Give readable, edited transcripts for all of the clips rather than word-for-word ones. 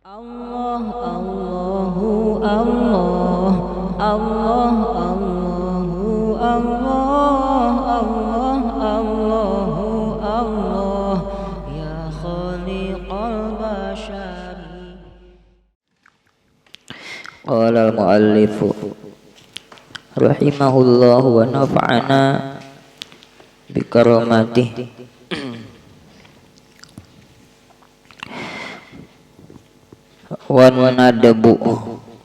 Allah Allahu Allah Allah Allahu Allah Allah Allahu Allah ya khaliqal bashari. Qala al-muallif rahimahullahu wa nafa'ana bi karamatihi. Wan nadbu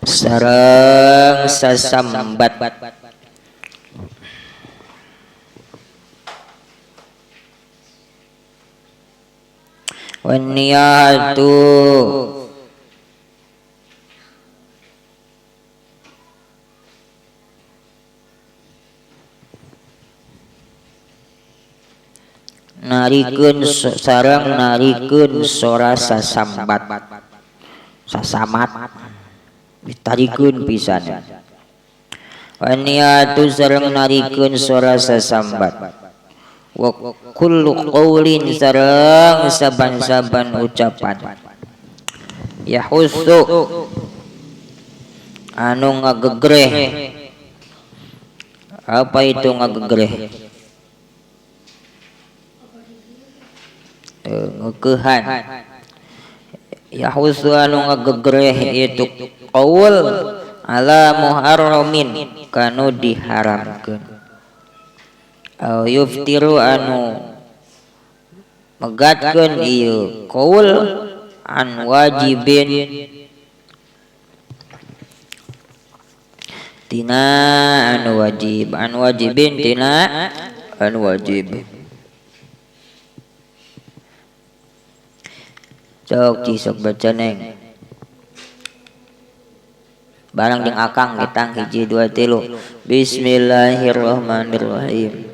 sareng sasambat wan niyatu narikeun sareng narikeun sora sasambat sasamat ditarikeun pisan wa niyatu sareng narikeun sora sasambat wa kullu qaulin sareng saban-saban ucapan yahussu anu ngagegreh. Apa itu ngagegreh? Ngeukehan. Yahussu anu ngagegreh itu qaul ala muharramin kanu diharamkeun. Au yuftiru anu megatkeun ieu qaul an wajibin tina anu wajib, an wajibin tina anu wajib. Sok cisok baca neng barang jeung akang getang 1 2 3. Bismillahirrahmanirrahim.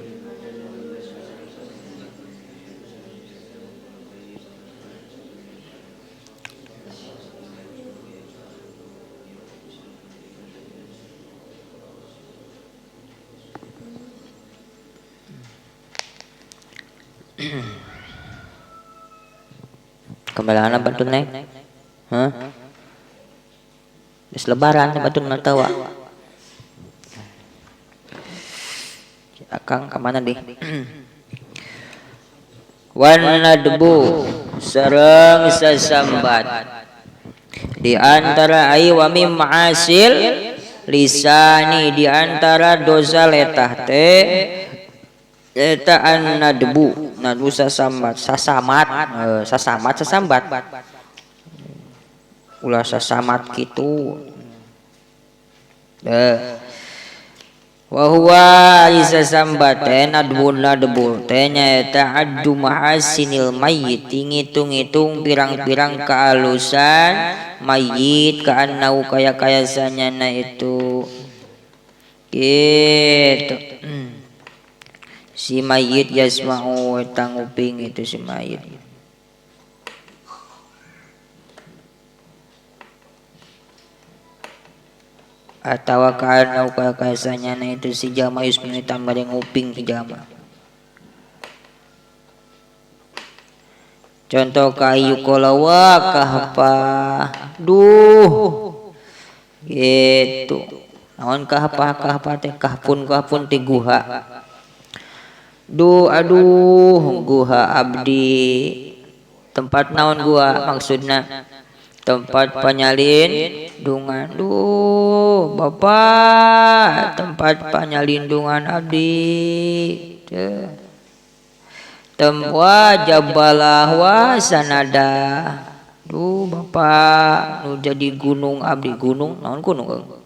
Kembali apa tuh neng? Hah? Geus lebaran batur matawa. Akang kemana deh? Wan nadbu sareng sasambat di antara ai wa mim ma'asil lisani di antara dosa letah teh eta an nadbu nadbu sasambat sasamat sasamat sasambat ulah sasamat kitu wa huwa sasambat teh nadbu nadbu teh nyaeta addu mahasinil mayyit ngitung-ngitung pirang-pirang kealusan mayit kaannau kaya-kaya sanyana itu gitu. Si mayit yasma'u tanguping itu si mayit. Atawa kaanau kaya-kayasanya na itu si jama yusmini tambah nguping si jama. Contoh kayu kolawa kahpa duh gitu. Naon kahpa kahpa teh kahpun kahpun teh guha. Duh aduh guha abdi tempat naon gua maksudna tempat penyalindungan. Duh bapak tempat penyalindungan abdi temwa jabalah wa sanada. Duh bapak nu jadi gunung abdi gunung naon gunung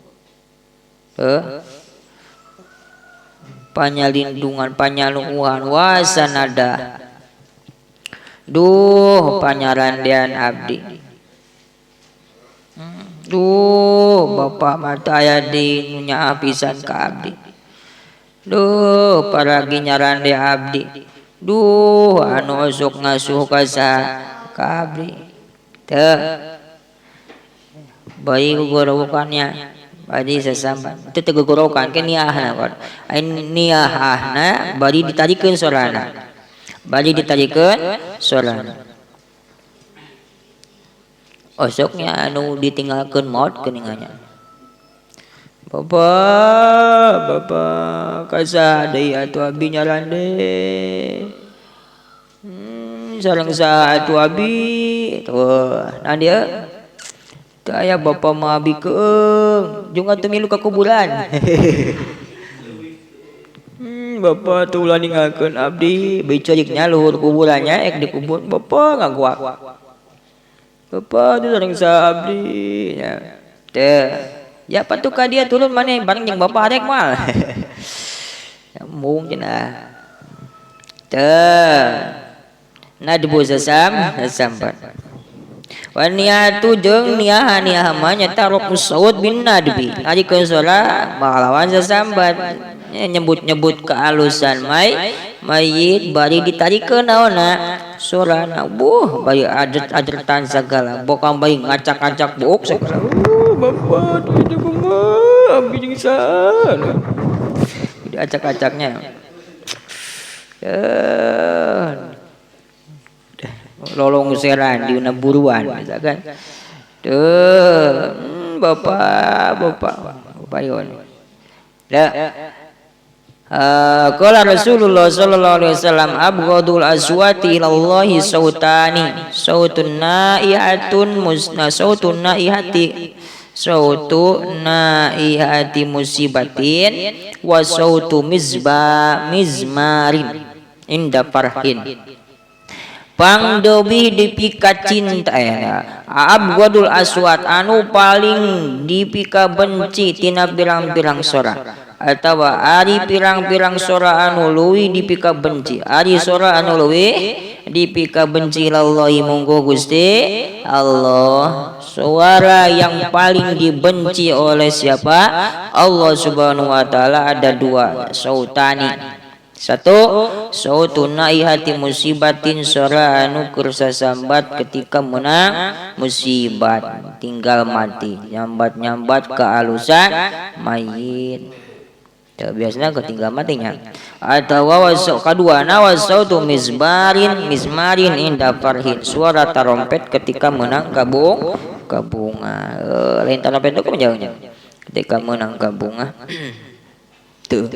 panyalindungan panyaluhan wasanada. Duh panyarandean abdi. Duh bapak mata aya di nu nyaah pisan ka abdi. Duh paragi nyarande abdi. Duh anu osok ngasuh ka saha ka abdi. Teu bayi gugorowokannya bari sasambat teu tegogorokan ke niahna kon niahna bari ditarikeun sorana bari ditarikeun sorana. Osoknya anu ditinggalkeun maut geuningannya. Bapak, bapak kasaha deui atuh abi nyarande. Sareng saha atuh abi? Tuh, nah dia teu aya bapa mah abi keung, jeung atuh milu ka kuburan. Bapak tuh ulah ninggalkeun abdi, bicariknya luhur kuburannya ek dikubur bapak ngaguak. Bapak tuh sareng saha abdi nya. Teu. Ya patuh ka dia turun maneh bareng jeung bapak arek moal. Embung cenah. Teu. Nadbu sasambat. Wa niatu jeung niaha mah nyata raqus saud bin nadbi. Ngarikeun sora malawan sasambat. Nyebut-nyebut kealusan mayit bari ditarikeun naonna sorana buh bari adet-adetan sagala bokang bari ngacak-ngacak buuk sagala. Bapak tuh itu kumaha abdi jeung saha diacak-acaknya. Lolongseran di buruan misalkan. Tuh, bapak, bapak, bapak yon. Dah. Qala Rasulullah sallallahu alaihi wasallam abghadul aswati ilallahi sautani sautun naihatun musna sautun naihati sautu naihati musibatin wa sautu mizba mizmarin inda farhin. Pangdobih dipika cinta abghadul aswat anu paling dipika benci tina pirang-pirang sora atawa ari pirang-pirang sora anu leuwih dipika benci ari sora anu leuwih dipika benci lallahi munggo Gusti Allah. Suara yang paling dibenci oleh siapa? Allah Subhanahu wa taala ada dua sautani. Satu, sautun naihati musibatin sora anu keur sasambat ketika menang musibat tinggal mati nyambat-nyambat kealusan mayit. Biasanya ketinggal matinya. Atau wasau kadua nawasautu mizmarin mizmarin inda farhin suara tarompet ketika menang kabung kabunga. Lain tarompet itu jauhnya ketika menang kabunga. Tuh.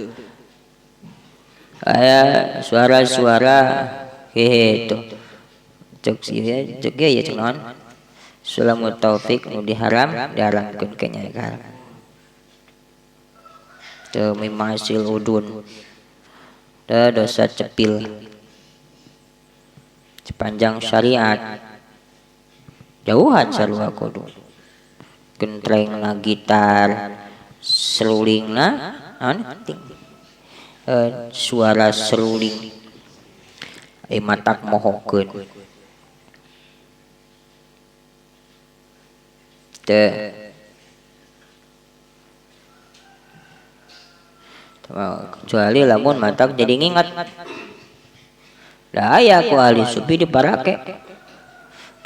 Aya suara-suara hehe tuh. Cek sih cek ya cek naon. Sulamu taufik nu diharam diharamkeun ka nya ka. Teu mimasil udun. Da dosa cepil. Sepanjang syariat jauhan sarua kudu. Gentrengna gitar, serulingna naon ting. Suara seruling matak mohokeun teu kecuali lamun matak jadi nginget da aya ku ahli sufi diparake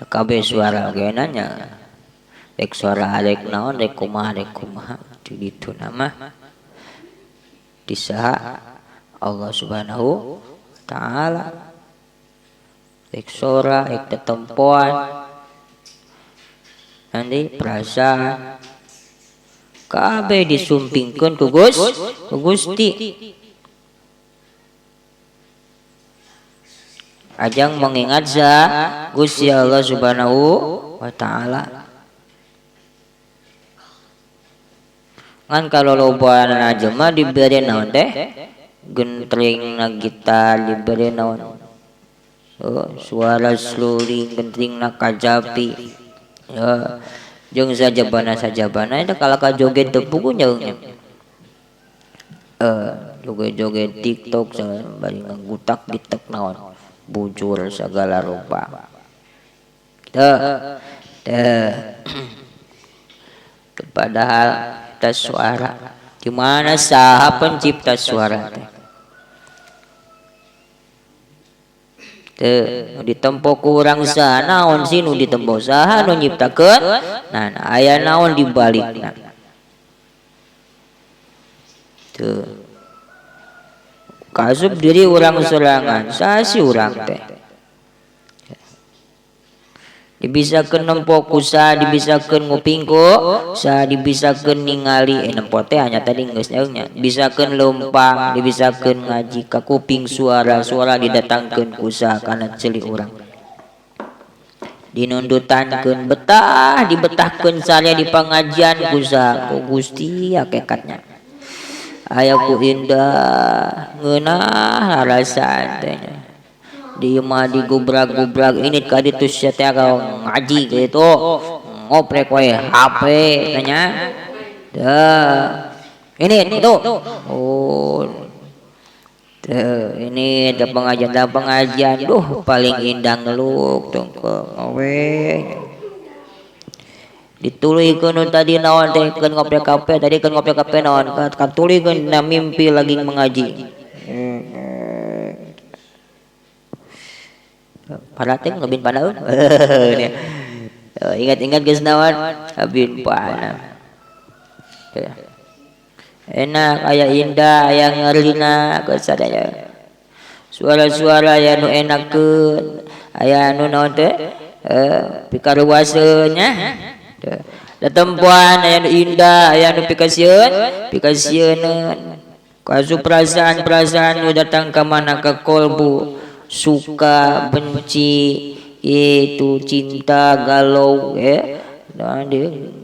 da kabeh suara ge nanya rek suara rek naon rek kumaha di ditu nama disaha Allah Subhanahu wa ta'ala rek sora rek tetempoan nanti perasaan kabeh disumpingkeun ku Gusti ajang mengingat za Gusti Allah Subhanahu wa ta'ala. Ngan kalau lobana jelema dibere naon teh gentrengna gitar dibere naon suara seluring gentrengna kajapi ya jeung sajabana eta kalau ka joget teu puguh nyaeungnya joget-joget TikTok bari ngagutak ditek naon bujur segala rupa teu teu padahal suara di mana saha pencipta suara teh teu ditempo ku urang saha naon sih nu ditempo saha nu nyiptakeun nah aya naon di balikna teu kasup diri urang sorangan saha si urang teh Dibisakeun nempo ku saha, dibisakeun nguping ku saha, dibisakeun ningali nempo teh hanya tadi geus nya, dibisakeun leumpang, dibisakeun ngaji ka kuping suara-suara didatangkeun ku saha kana ceuli urang. Dinundutankeun betah, dibetahkeun sare di pangajian ku saha ku Gusti hakikatnya. Aya ku indah ngeunah rarasaan teh nya. Di imah digubrak-gubrak ini ka ditu sia teh ngaji gitu ngoprek wae HP tanya dah ini itu oh tuh ini ada pengajian duh paling indah ngeluk tungkung we dituluykeun tadi naon teh keun ngoprek HP tadi keun ngoprek HP naon katuluykeun na mimpi lagi mengaji. Parating lebih panaun. Ingat-ingat geus naon abin pana. Enak aya indah aya ngerina sadaya. Suara-suara aya nu enakeun, aya nu naon teh pikaruaseun nya. Tetempuan aya nu indah, aya nu pikasieun, pikasieuneun. Kasu perasaan-perasaan nu datang ka mana ka kolbu. Suka, benci, itu cinta, galau, nah dia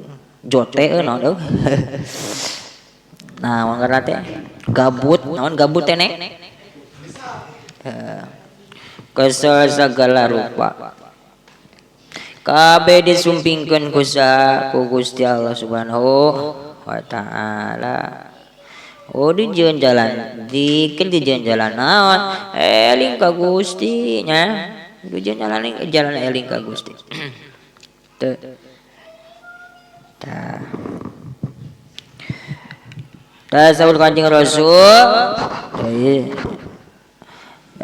jote, naon dong. Nah, ngaranna teh gabut, naon gabut teh neng? Kesel segala rupa. Kabeh disumpingkeun ku saha? Ku Gusti Allah Subhanahu wa taala. Oh di jalan jalan, dikir di jalan jalan naon, eling ka Gusti nya, di jalan jalan jalan eling ka Gusti. Teu. Tah. Tah saur Kanjeng Rasul.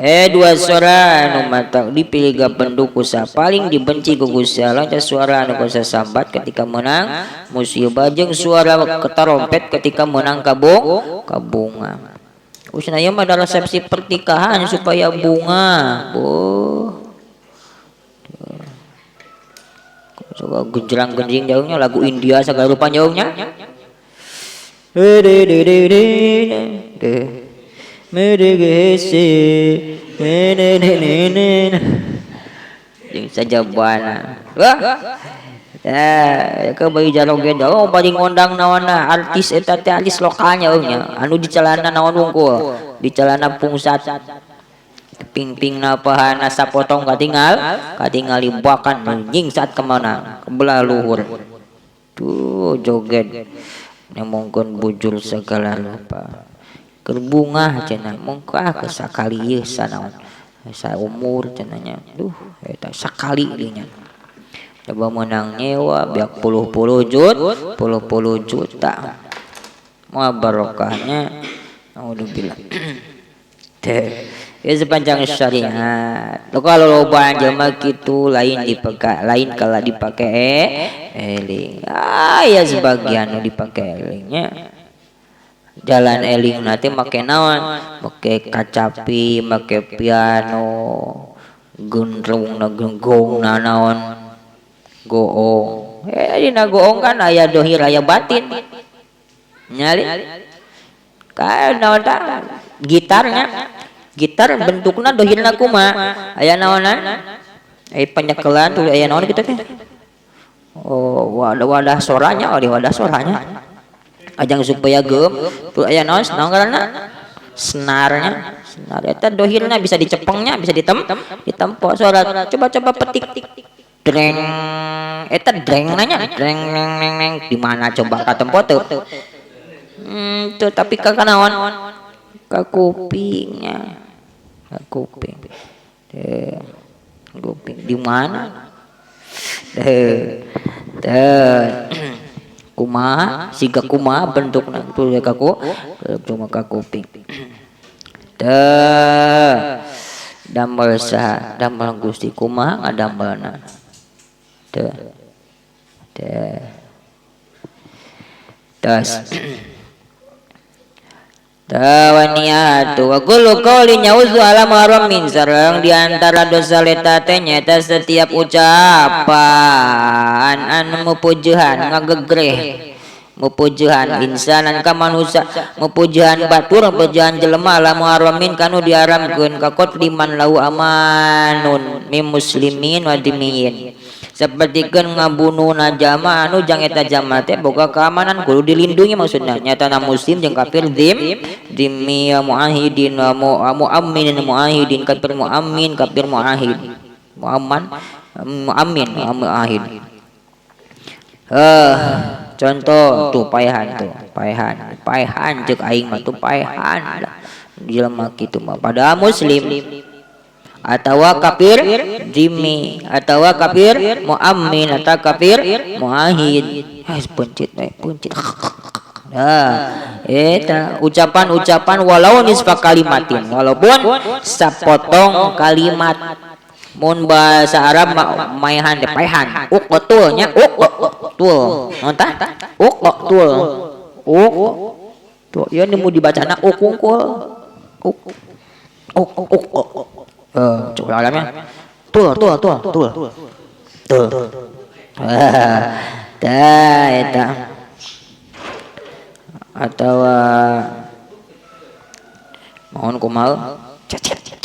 Dua suara anu mata dipilih gapendu ku saha paling dibenci ku Gusti Allah teh suara anu kuasa sambat ketika menang musibah jeung suara ketarompet ketika menang kabunga. Usna ieu mah ada resepsi pernikahan supaya bunga. Boh. Coba genjrang-genjing jauhnya lagu India segala rupa jauhnya. Jeung sajabana. Wah. Tah, ke bayi jarogen jauh paling ngondang naonna artis eta teh artis lokalnya euy nya. Anu di celana naon wungkul, di celana pungsat. Ping-ping napahana sapotong katingal, katingali bakan nyingsat kemana? Kebelah luhur. Tuh joget. Nemongkeun bujur segala rupa. Keur bungah cenah mongkah ke sakali ieu sanaon saumur cenah nya duh eta sakali deui nya coba meunang nyewa biak puluh-puluh jut puluh-puluh juta moal barokahnya naudzubillah teh ya sepanjang syariat lo kalau loba jelema kitu lain dipake lain kala dipake eling ya sebagian nu dipake elingnya jalan eling nanti make naon make kacapi make piano gendrung na genggong na naon goong dina goong kan aya dohir aya batin nyali kan naon ta gitarnya gitar bentukna dohirna kumaha aya naonan panyekelan tuh aya naon kitu teh oh wadah soranya oh di wadah soranya ajang supaya gem tuh aya naon naon ngaranna senarnya senar eta dohirna bisa dicepengnya bisa ditempo suara coba-coba petik dreng eta dreng nanya dreng neng neng di mana coba katempo teu tuh tapi ka naon ka kupingnya ka kuping teh kuping di mana teh teh kumaha siga kumaha bentukna tuh kaku cuma ka kuping teh damel saha damel Gusti kumaha ngadamelna teh teh tas Tawaniatu wa kullu qawlin yauzu ala muharramin sareng di antara dosa leta teh nyaeta setiap ucapan anu mupujuhan ngagegreh mupujuhan insanan ka manusia mupujuhan batur mupujuhan jelema ala muharramin kanu diharamkeun ka qatliman lahu amanun mim muslimin wa dhimmiyin sapertikeun ngabunuhna jama anu jang eta jama teh boga keamanan kudu dilindungi maksudna nyatana muslim jeung kafir dhimmi muahidin wa muamminin muahidin kafir muammin kafir muahid muamman muammin muahid. Contoh tuh paehan paehan ceuk aing mah tuh paehan lah jelema kitu mah padahal muslim atawa kafir dhimmi atawa kafir muammin atau kafir muahid. Pencit pencit. Nah, eta ucapan-ucapan walau nisfa kalimatin walaupun sapotong kalimat. Mun bahasa Arab maehan teh paehan uqtul nya uqtul naon tah uqtul uq tuh ieu nu dibacana uqungkul uq uq uq. Coba alamnya tul tul tul tul tul. Tah eta atawa mohon kumaha cet cet cet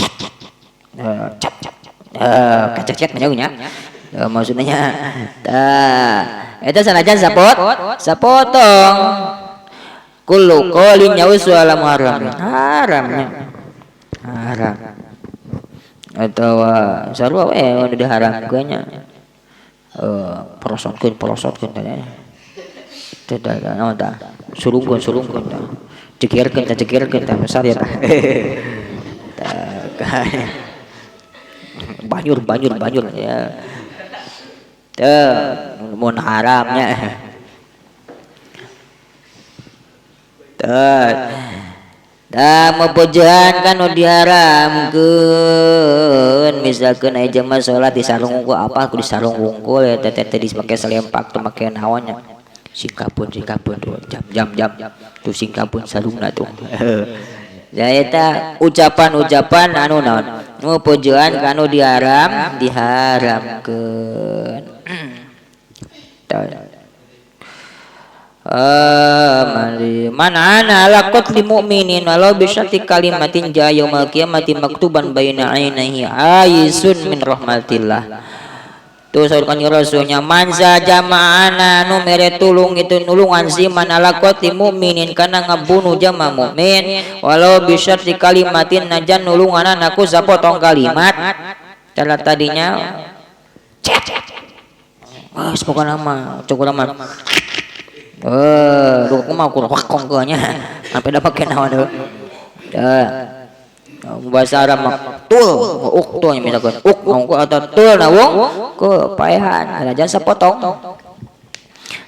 kacet nya maksudnya tah eta sanajan sapotong kullu qawlin yauzu ala muharram haramnya haram atau sarua we anu diharamkeun nya prosotkeun teh teh naon tah surungkeun tah cekirkeun tah besar ya tah banyur ya teh mun haramnya teh da mepujuhan kan nu diharamkeun misalkeun aya jelema salat di sarung unggul apa ku di sarung unggul eta teh teh dipake selempak teu make naon nya singkapun tuh jam tuh singkapun sarungna tuh. Ya eta ucapan-ucapan anu naon nu pujuhan kanu diharamkeun. Man ana ala qatli mu'minin walau bi syarti kalimatin ja yaumal qiyamati maktuban baina ainihi aisun min rahmatillah. Tuh saur kanjeng Rasulnya man sa jama'ana nu mere tulung itu nulungan si man ala qatli mu'minin kana ngabunuh jama mukmin walau bi syarti kalimatin najan nulunganana ku sapotong kalimat. Cara tadinya cet. Wah, pokona mah cukup mah. Duh kumaha kurang wakong nya sampai dapat kena waduh. Bahasa Arab mah tul, uktul misalkan uk ngongko atau tul nawung ke paehan aja sapotong.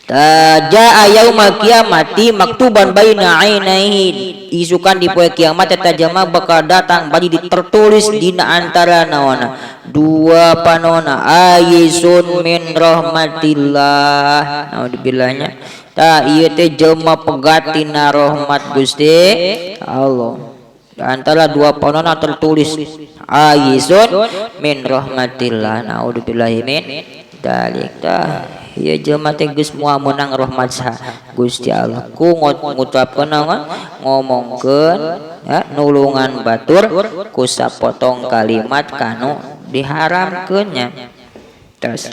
Tajaa yaumal kiamati maktuban baina ainaihi isukan di poe kiamat eta jama bakal datang bari ditertulis dina antara naona dua panona ayisun min rahmatillah. Naudzubillah. Tah ieu teh jelema pegat tina rahmat Gusti Allah. Antara dua panona tertulis ayisun min rahmatillah. Naudzubillahi min dzalik. Tah ieu jelema teh geus moal meunang rahmat Gusti Allah. Ku ngucapkeun naon ngomongkeun ya nulungan batur ku sapotong kalimat kanu diharamkeun nya. Terus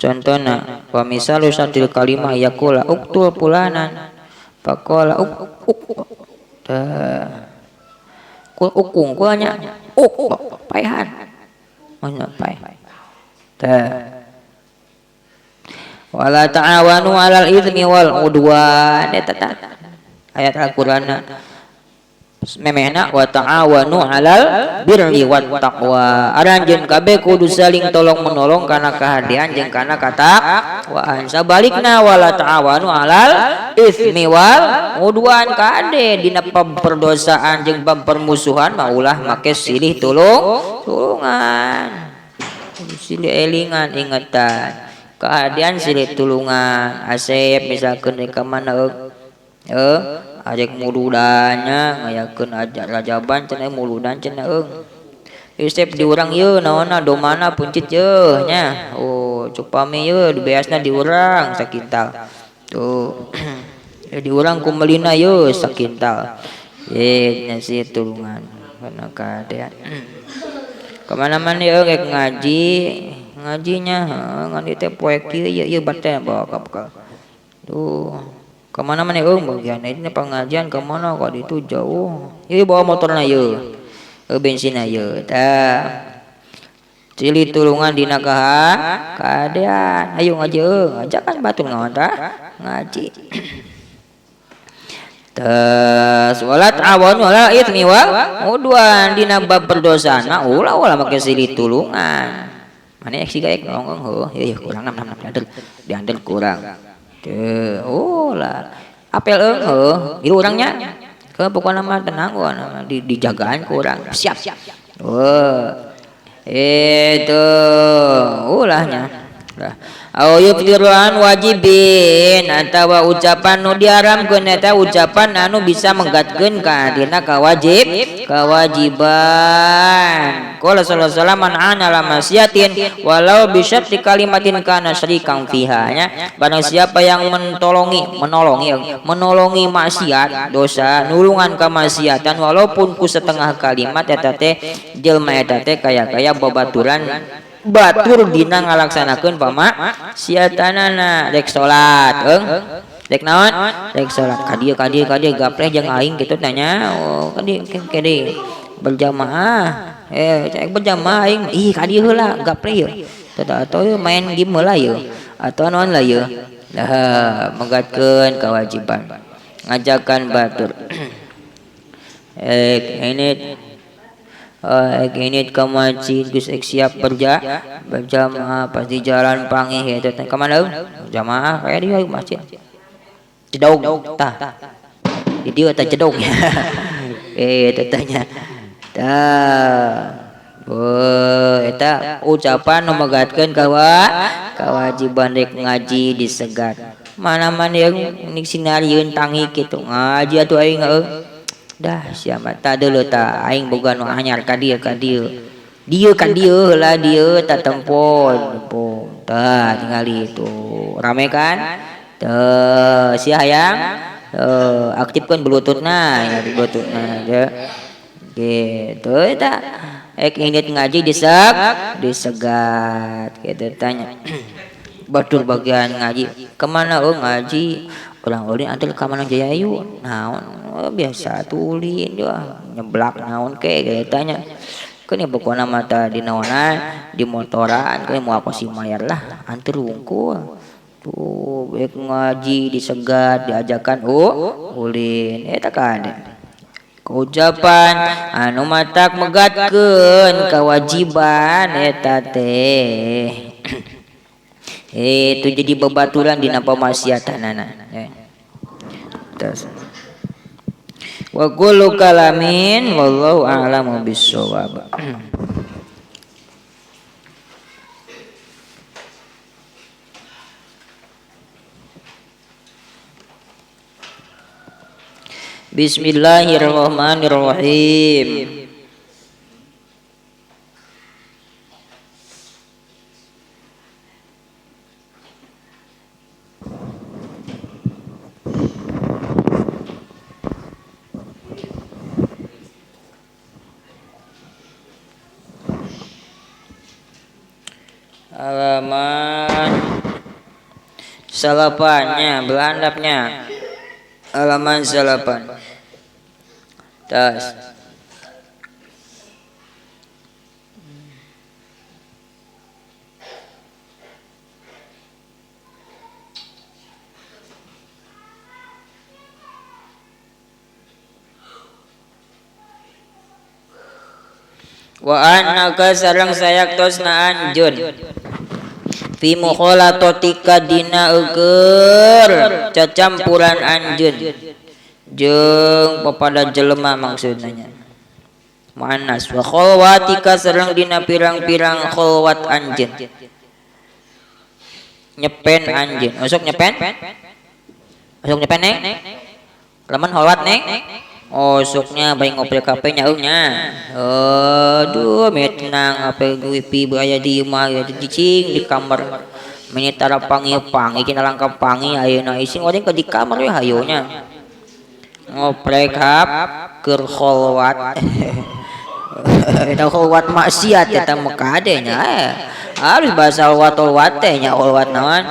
contohna wa misalu sadil kalimah yaqula uqtul fulanan faqala uq uq ku ukung nya uq paehan mana paeh tah wala ta'awanu 'alal itsmi wal 'udwan eta ayat Al-Qur'an memehna wa ta'awanu 'alal birri wat taqwa. Aranjeun kabeh kudu saling tolong menolong kana kahadean jeung kana katakwaan. Sabalikna wala ta'awanu 'alal itsmi wal 'udwan kade dina perdosaan jeung permusuhan mah ulah make silih tulung tulungan. Silih elingan ingetan. Keadaan silih tulungan asep misalkeun rek ka mana arek muludannya ngayakeun ajar rajaban cenah muludan cenah eung. Isep diurang ieu naonna domana puncit yeuh nya. Oh cupami ieu beasna diurang sakintal. Tuh diurang ku melina ieu sakintal. Ye nya silih tulungan kana kadean. Kemana-mana ieu rek ngaji ngajinya ngan ieu teh poe kieu ieu ieu bate bawa ka bekal. Tuh kemana mana euy bagian ini pengajian kemana kok itu jauh ieu bawa motorna ieu bensinna ieu tah silih tulungan dina kahadean ayo ngaji euy ngajakan batur naon tah ngaji tas wala ta'awun wala itsmi wa udwan dina bab berdosana ulah ulah make silih tulungan mana ek siga ek nongong heuh ieu kurang nam dianter kurang teu ulah apel eung heuh ieu urangnya ke pokona mah tenang gua dijagaan ku urang siap heuh itu ulahnya lah au yuftiruan wajibin atawa ucapan nu diharamkeun eta ucapan anu bisa menggatkeun ka dina kawajib kewajiban. Qala sallallahu alaihi wasallam man ana la masiatin walau bi syarti kalimatin kana syarikan fiha nya. Barang siapa yang menolongi maksiat dosa nulungan kamaksiatan walaupun ku setengah kalimat eta teh jelema eta teh kaya-kaya babaturan batur dina ngalaksanakeun pamaksiatanana rek salat eung rek naon rek salat ka dieu ka dieu ka dieu gapleh jeung aing kitu tanya oh ka dieu ke dieu berjamaah cek berjamaah aing ih ka dieu heula gapleh yeuh atau main game heula yeuh atau naon lah yeuh lah megatkeun kewajiban ngajakan batur ini ini ke masjid geus siap berjamaah pasti jalan pangih eta teh ka mana jamaah kaya di masjid cedog tah di dieu tah cedog eta tanya tah eta ucapan nu megatkeun kewajiban rek ngaji disegat mana-mana yang nik sinarieun tangi kitu ngaji atuh aing heuh dah siapa tak dulu tak aing boga nu anyar ka dieu ka dieu dieu ka dieu heula dieu ta tempon tah tingali itu rame kan teu sia hayang aktifkeun bluetoothna ya bluetoothna ya gitu eta ek indit ngaji disegat gitu tanya batur bagian ngaji kemana oh ngaji urang ulin antar ka mana jaya ayu naon biasa tuh ulin juga nyeblak naon ke kayak tanya kan ya pokoknya mata di naonan di motoran kan mau aku sih mayar lah antar wungkul tuh baik ngaji disegat diajakan oh ulin eta kan ucapan anu matak megatkeun kewajiban eta teh itu jadi bebaturan dina pamaksiatanana. Terus wa kullu kalamin wallahu a'lamu bissawab. Bismillahirrahmanirrahim. Halaman salapannya belandapnya halaman 8 tas wa annaka sareng sayaktosna anjeun fi mukhalatatika dina eueur cacampuran anjeun jeung papada jelema maksudna nya muannas wa khalwatika sareng dina pirang-pirang khalwat anjeun Nyepen anjeun. Osok nyepen? Osok nyepen neng? Lamun holwat neng? Osoknya bae ngoprek HP nya nya. Aduh, metnang HP wifi aya di imah ya cicing di kamar. Meni tara pangi-pangi cenah langkah pangi ayeuna ising urang ke di kamar we hayo nya. Ngoprek HP keur kholwat. Eta kholwat maksiat eta mah kade nya. Harus bahasa kholwat teh nya kholwat naon?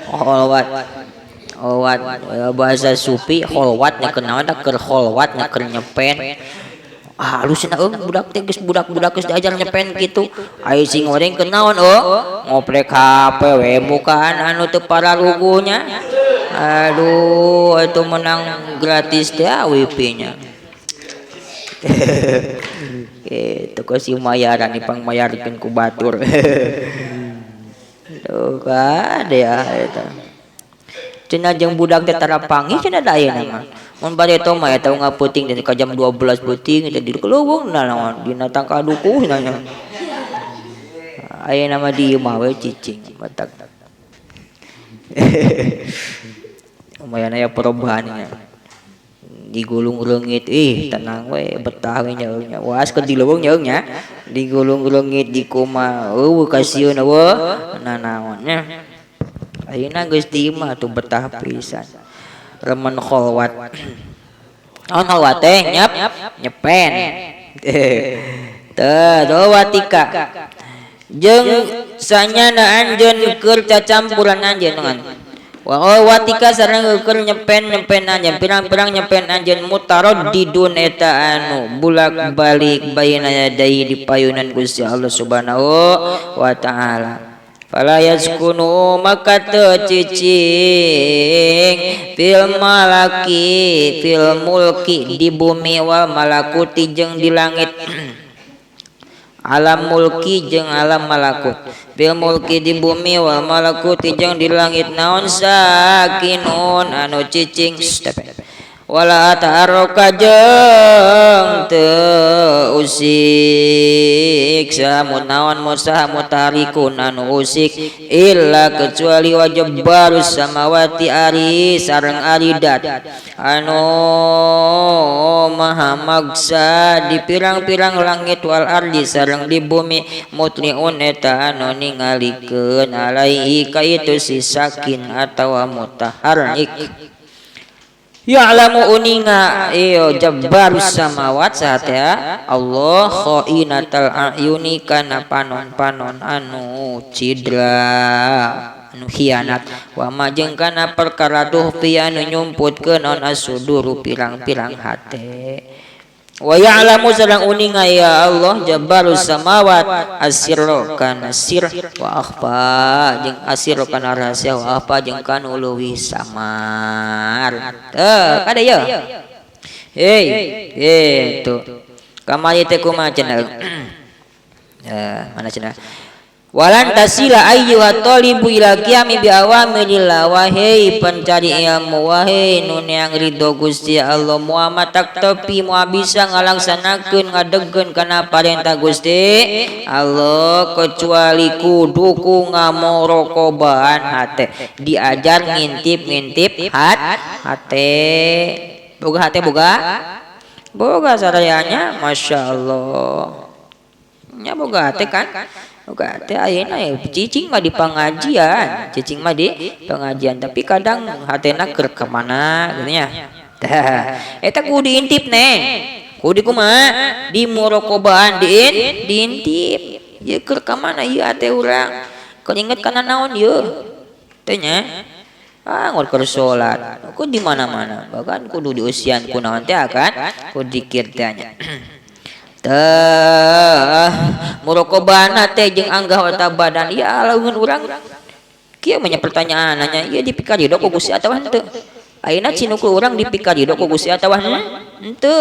Kholwat. Kholwat bahasa sufi kholwat nya kunaon tah keur kholwat nya keur nyepen. Halusna euy budak teh geus budak-budak geus diajar nyepen kitu. Ai sing goreng kunaon euy? Ngoprek HP we mukaan anu teu pararuguhnya. Aduh, itu menang gratis teh wifi-nya. Kitu ku si mayaran dipangmayarkeun ku batur. Tuh kade ya eta. Cenah jeung budak teh tara panggih cenah da ayeuna mah. Mun bareto mah eta ngapeuting dari ka jam 12 peuting teh di leuweung naon dina tangkal dukuh nya. Ayeuna mah di imah we cicing matak. Lumayan aya perubahan nya. Digulung reungit ih tenang we betah we nya nya. Was keur di leuweung nya nya. Digulung reungit di kumaha eueuh kasieun eueuh nanaon nya. Ayeuna geus di imah tuh betah pisan. Remen kholwat. Naon kholwat teh nyep nyepen. Teu dowatika. Jeung sanyana anjeun keur cacampuran anjeun dengan wa watika sareng keur nyepen-nyepen anjeun pirang-pirang nyepen anjeun mutaraddidun eta anu bulak-balik baina yadai di payunan Gusti Allah Subhanahu wa taala. Fala yaskunu maka teu cicing fil malaki fil mulki di bumi wal malakuti jeung di langit. Alam mulki jeung alam malakut fil mulki di bumi wal malakuti jeung di langit naon sakinun anu cicing wala ta'arraka jeung teu usik samun naon musaha mutarikun anu usik illa kecuali wajabbarus samawati ari sareng aridat anu maha magsa di pirang-pirang langit wal ardi sareng di bumi mutliun eta anu ningalikeun alaihi ka itu si sakin atawa mutaharrik. Ya'lamu uninga iyo jabbarus samawat saatnya Allah khainatal a'yuni kana panon-panon anu cidra anu khianat wa ma jeung kana perkara tuhfi anu nyumputkeun naon asuduru pirang-pirang hate. Wa ya'lamu sareng uninga ya Allah jabbarus samawat asirra kana sir wa akhfa jeung asirra kana rahasia wa akhfa jeung kana leuwih samar. Teu kada ye. Hei, gitu. Kamari teh kumaha cenah? Mana cenah? Walan tasila ayyuha talibu ila qiyami bi awamirillah wahai pencari ilmu wahai nu neang ridho Gusti Allah Muhammad tak tepi moal bisa ngalaksanakeun ngadegkeun kana parentah Gusti Allah kecuali kudu ku ngamorokobahan hate diajar ngintip-ngintip hate boga hate boga boga sarayanya Masya Allah nya boga hate kan boga teh ayeuna ya cicing mah di pengajian, cicing mah di pengajian, tapi kadang hatena keur ka mana gitu nya. Tah, eta kudu diintip neng. Kudu kumaha? Di muraqabaan diintip. Ieu keur ka mana ieu hate urang? Keur inget kana naon ieu? Teh nya. Ah, ngor keur salat. Kudu di mana-mana, bahkan kudu diusian ku naon teh akan ku dikir teh nya. Teh muraqabana teh jeung anggah wata badan ya lamun urang kieu mah nya pertanyaan nanya ieu dipikarido ku Gusti atawa henteu ayeuna cinuku urang dipikarido ku Gusti atawa henteu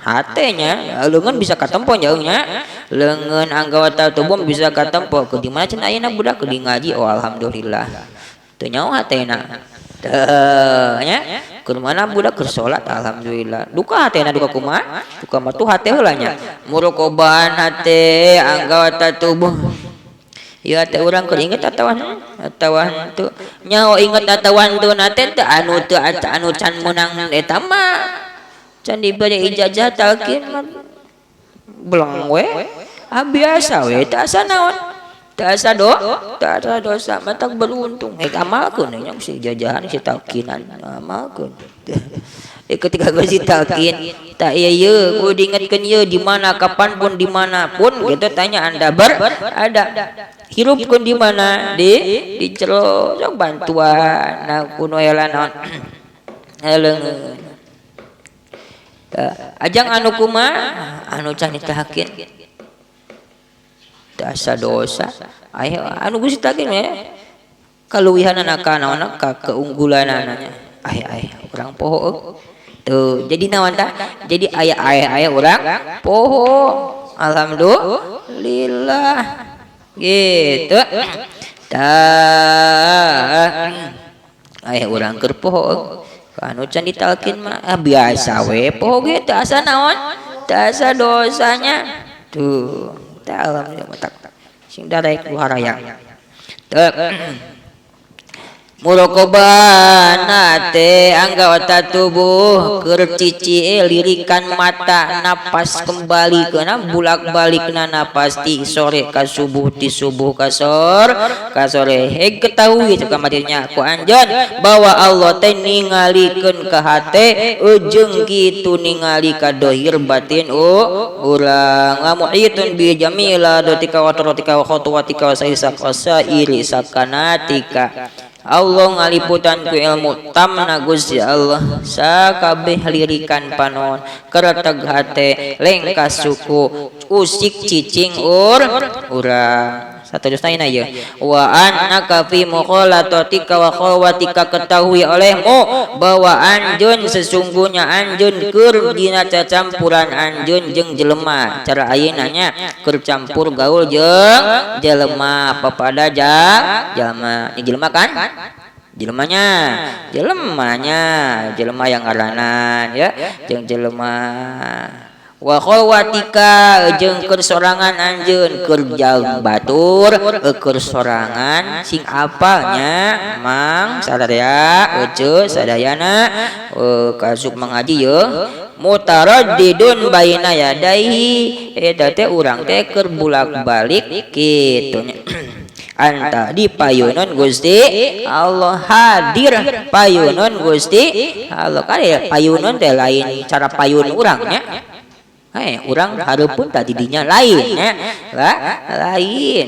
hate nya leungeun bisa katempo nya nya leungeun anggah wata tubuh bisa katempo ke di mana cenah ayeuna budak di ngaji oh alhamdulillah teu nyaho hatena teh nya keur mana budak keur salat alhamdulillah duka hatena duka kumaha duka mah tuh hate heula nya muraqabahan hate anggota tubuh Ieu teh urang keur inget atawa atawa henteu nyaho inget atawa henteu na teh anu teu anu can meunang eta mah can dibere ijazah talqin mah beleng we ah biasa we teu asa naon teu asa do teu asa dosa matak beruntung rek amalkeun nya si ijazahan si talqinan amalkeun. Ketika gue si talqin tak iya iya gue diingatkan iya di mana kapan pun di mana pun gitu tanya anda berada hirupkeun di mana di jero sok bantuan na kuno naon leungeun ajang anu kumaha anu can ditahakin teu asa dosa aya anu geus ditahakin we kaluwihanana ka naonna ka keunggulanana aya aya urang poho tuh jadi naon tah jadi aya aya aya urang poho alhamdulillah gitu tah aya urang keur poho anu can ditalkin mah ah, biasa we poho ge teu asa naon teu asa dosanya tuh tah alhamdulillah tak sing darek ku harayang teu muraqabah teh anggota tubuh keur cici lirikan mata napas kembali keuna bulak-balik na napas ti sore ka subuh ti subuh ka sore heg ketahui cek matinya ku anjeun bahwa Allah teh ningalikeun ka hate ujung kitu ningali ka dohir batin urang muhitun bi jamila dotika wa taratika wa khutuwatika wa saisa qasairi sakanatika Allah ngaliputan ku ilmu tamna Gusti Allah sakabeh lirikan panon kereteg hate lengkas suku usik cicing urang saterusna ina ieu wa annaka fi mukhalatatika wa khawatika ketahui olehmu bahwa anjeun sesungguhnya anjeun keur dina cacampuran anjeun jeung jelema cara ayeuna nya keur campur gaul jeung jelema papada jelema jelema kan jelemanya jelemanya jelema yang ngaranan ya jeung jelema wa khawatika jeung keur sorangan anjeun keur jauh batur keur sorangan sing apalnya mang sadaya ece sadayana kasuk mengaji ye mutaraddidun baina yadaihi eta teh urang teh keur bulak-balik kitu nya anta di payunan Gusti Allah hadir payunan Gusti Allah kan ya payunan teh lain cara payun urang nya urang hareupeun tadi dinya lain nya lah lain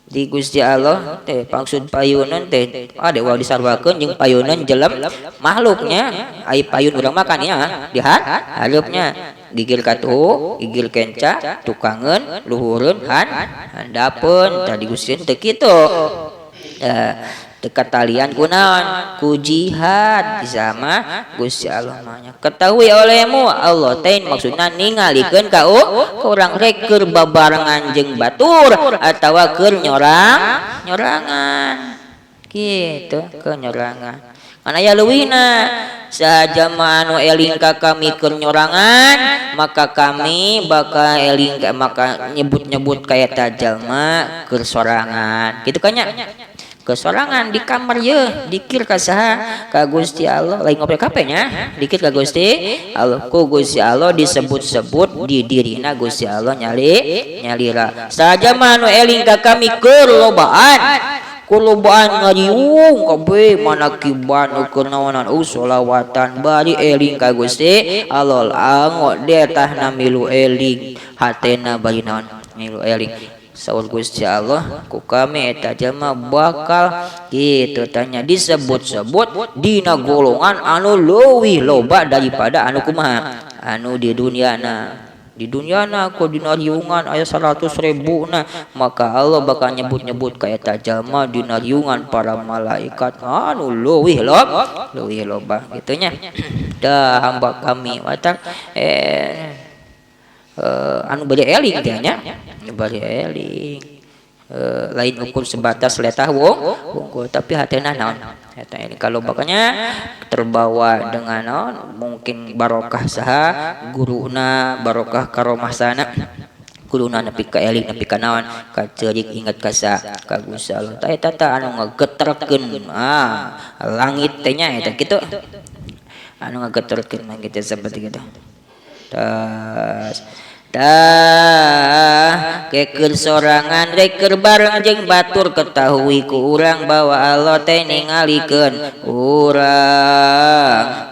di Gusti Allah teh maksud payunan teh ada wa disarwakeun jeung payunan jelem makhluknya ai payun urang makan ya di hareupnya gigil katuhu gigil kenca tukangeun luhureun handapeun tadi Gusti teh kitu dekat talian kunaon ku jihad sama Gusti Allah mah ketahui olehmu Allah teh maksudna ningalikeun ka urang rek keur babarengan jeung batur atawa keur nyorangan kitu keur nyorangan kana aya leuwihna sahaja anu eling ka kami keur nyorangan maka kami bakal eling maka nyebut-nyebut ka eta jalma keur sorangan kitu kan nya kesorangan di kamar ye dikir ka saha ka Gusti Allah lain ngopi kape nya dikir ka Gusti Allah ku Gusti Allah disebut-sebut di dirina Gusti Allah nyali nyalira saja manu eling ka kami keur lobaan ngariung kabeh manakiban ukur naonan sholawatan bari eling ka Gusti Allah anggo detahna milu eling hatena bari naon milu eling saur Gusti Allah ku kami eta jelema bakal kitu tanya disebut-sebut dina golongan anu leuwih loba daripada anu kumaha anu di duniana ku dina riungan aya 100.000 na maka Allah bakal nyebut-nyebut ka eta jelema dina riungan para malaikat anu leuwih loba kitu nya dah hamba kami watak anu bari eling teh nya bari eling lain ukur sebatas letah wong tapi hatena naon eta ini kalau bakanya terbawa dengan naon mungkin barokah saha guruna barokah karomah sana Kuduna nepi ka eling nepi ka naon ka ceurik inget ka sa ka Gusti Allah. Tah eta tah anu ngageterkeun langit teh nya eta kitu. Anu ngageterkeun mah kitu seperti kitu. Tas tah keker sorangan rek keur bareng jeung batur ketahui ku urang bahwa Allah teh ningalikeun urang.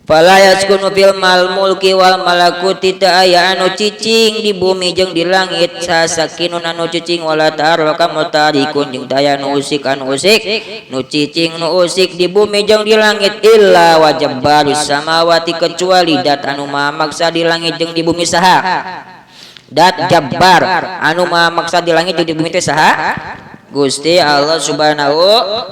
Fala yaskunu fil mal mulki wal malakuti teu aya anu cicing di bumi jeung di langit sasakinun anu cicing wala taraka mutarikun jeung teu aya nu usik anu usik nu cicing nu usik di bumi jeung di langit illa wajabbarus samawati kecuali dat anu maha maksa di langit jeung di bumi saha dat jabbar anu maha maksa di langit jeung di bumi teh saha Gusti Allah Subhanahu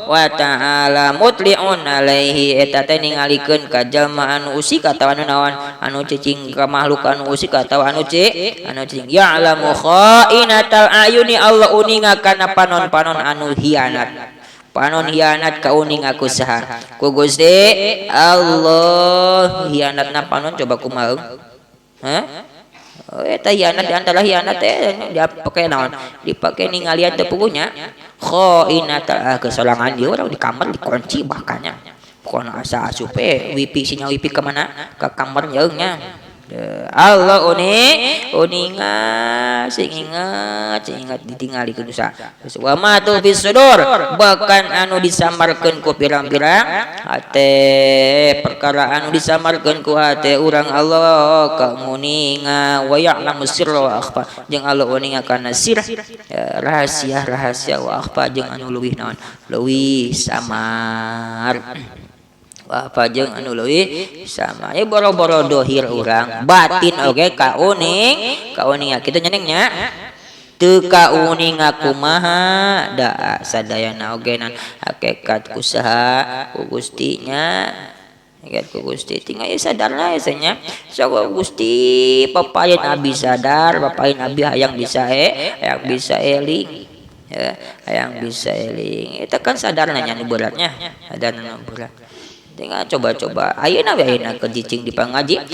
wa ta'ala mutli'un alaihi eta teh ningalikeun ka jalma anu usik atawa anu naon anu cicing ka makhluk anu usik atawa anu anu cicing ya'lamu kha'inatal ayuni Allah uninga kana panon-panon anu hianat panon hianat kauning aku saha ku Gusti Allah hianatna panon coba kumaha hah eta hianat di antara hianat teh dipake naon dipake ningalian teu puguhnya khainatal kesorangan dia orang di kamar dikunci bahkannya pokona asa asup wifi sinyal wifi ke mana ke kamar jauhnya Allah uninga sing ingat ditingali ku dosa wa ma tu fis sudur bahkan anu disamarkeun ku pirang-pirang hate perkara anu disamarkeun ku hate urang Allah kamuninga wa ya'lamu sirra wa akhfa jeung Allah uninga kana sir rahasia-rahasia wa akhfa jeung anu leuwih naon leuwih samar apa jeung anu leuwih sama ya boro-boro dohir urang batin oge kauning kauning kitu nyenengnya teu kauning kumaha da sadayana oge nan hakikat kusaha ku Gusti nya hakikat ku Gusti tinggal sadarna nya sok Gusti papayen abi sadar papayen abi hayang bisa hayang bisa eling ya hayang bisa eling eta kan sadarna nya nu beratnya sadarna nu berat tinggal coba-coba ayeuna we ayeuna ke cicing di pengajian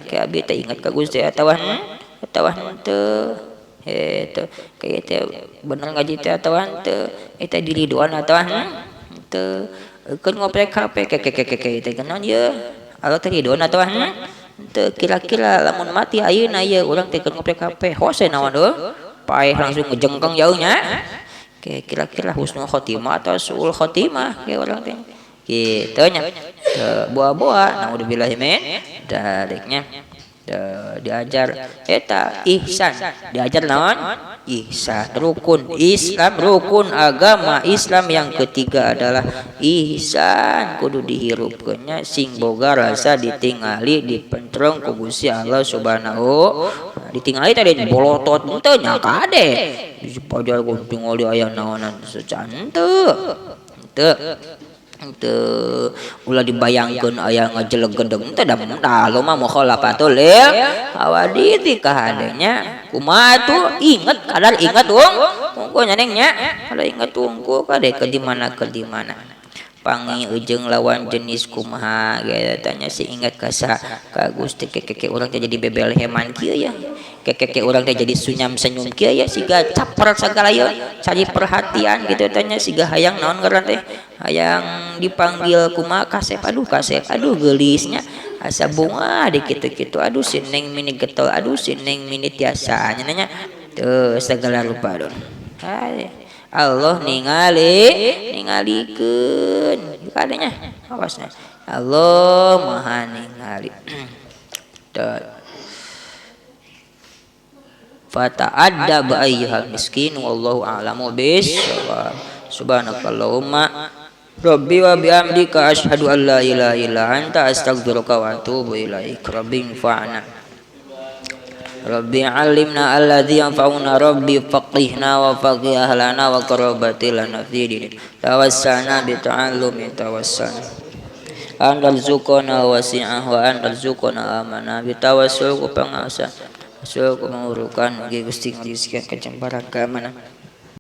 ke abi teh ingat ka Gusti atawa atawa henteu eta kayak teh bener ngaji teh atawa henteu eta diridoan atawa henteu keun ngoprek HP ke teh naon ieu Allah teh ridoan atawa henteu kira-kira lamun mati ayeuna ieu urang teh keun ngoprek HP hose naon deuh paeh langsung ngejengkeng jauhnya ke kira-kira husnul khotimah atau suul khotimah ke urang teh gitu nya buah-buah naudzubillahi min daliknya diajar eta ihsan diajar naon ihsan rukun Islam rukun agama Islam yang ketiga adalah ihsan kudu dihirupkeun nya sing boga rasa ditingali dipentrong ku Gusti Allah Subhanahu ditingali tadi bolotot henteu nya kade dipajar tingali aya naonan secan henteu henteu teu ulah dibayangkeun aya ngajelegedeng teh da lo mah mukhalafatul lil hawadits kahadenya kumaha tuh inget kadar inget wong tunggu nyenengnya kada inget tunggu kade ke di mana pangi ujung lawan jenis kumaha ge tanya si ingat ka sa ka Gusti keke urang teh jadi bebel heman kieu ya keke urang teh jadi sunyam senyum kieu ya siga caper sagala ieu cari perhatian gitu tanya siga hayang naon ngaran teh hayang dipanggil kumaha kasep aduh geulisnya asa bunga di kitu-kitu aduh si neng mini getol aduh si neng mini tiasa nya teu sagala rupa dun Allah ningalikeun kadenya awasnya Allah maha ningali fata'addab ayyuhal miskin wallahu a'lamu bissawab subhanakallahumma rabbi wa bihamdika asyhadu an la ilaha illa anta astaghfiruka wa atubu ilaik rabbi fa'na Rabbi alimna alladzi yanfa'una rabbi faqihna wa faqih ahlana wa qarabati lana fi dinin tawassana bi ta'allumi tawassana an tarzuqana wasi'ah wa an tarzuqana amana bi tawassul ku pangasa usul ku mengurukan ugi Gusti ngajiskeun kajembaran ka mana.